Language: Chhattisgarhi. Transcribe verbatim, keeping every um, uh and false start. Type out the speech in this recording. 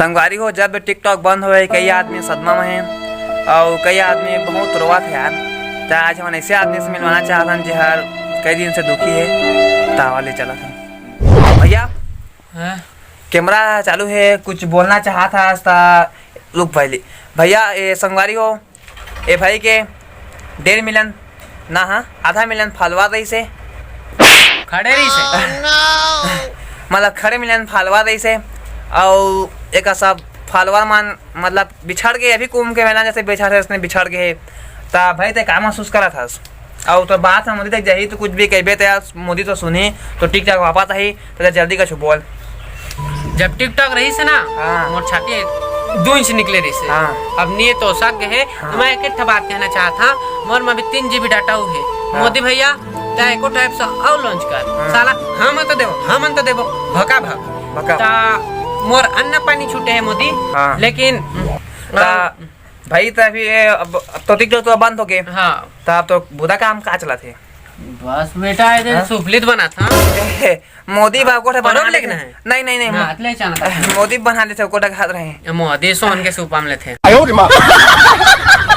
संगवारी हो, जब TikTok बंद होए, कई आदमी सदमा में हे अउ कई आदमी बहुत रोवत हे यार। त आज हमन ऐसे आदमी से मिलवाना चाहत हन, जेहर कई दिन से दुखी हे। तावा ले चलत हन भैया। हाँ? कैमरा चालू हे, कुछ बोलना चाहत हस त रुक पहली। भैया, ए संगवारी हो, ए भाई के डेढ़ मिलियन ना, हाँ, आधा मिलियन follower रहिसे। खड़े रहिसे। मतलब खड़े मिलियन follower रहिसे। अउ एक सब follower मन मतलब बिछड़ गे, अभी कुंभ के मेला जैसे बिछड़ हे, उसने बिछड़ गे हे। त भाई, ते का महसूस करत हस? अउ तो बात ह मोदी तक जाही, तो कुछ भी कहिबे त यार, मोदी तो सुनही, तो TikTok वापस आही। त जल्दी कछु बोल। जब TikTok रहिसे ना, हाँ। मोर छाती दू इंच निकले रहिसे। हाँ। अब निये तो सक गे हे। हाँ। तो मैं एक ठा बात कहना चाहत हूँ, मोर में अभी तीन GB data हू हे। हाँ। मोदी भैया, तैं एको ठा app अउ launch कर। हाँ। साला, हमन तो देबो, हमन तो देबो, भका भक। भका। त मोर अन्न पानी छूटे हे मोदी, हाँ। लेकिन, त भाई, त अभी ये अब, अब तो TikTok तो बंद हो गे। हाँ। त अब तो बुरा काम का चलत हे? बस बेटा, ये हाँ? सुपलित बना था। मोदी बा कोठा बना लेथे। नहीं, नहीं, नहीं, हाँ, मो-, अतले अचानक। मोदी बना लेथे, कोठा खात रहे। मोदी सोन के सूपा म लेथे।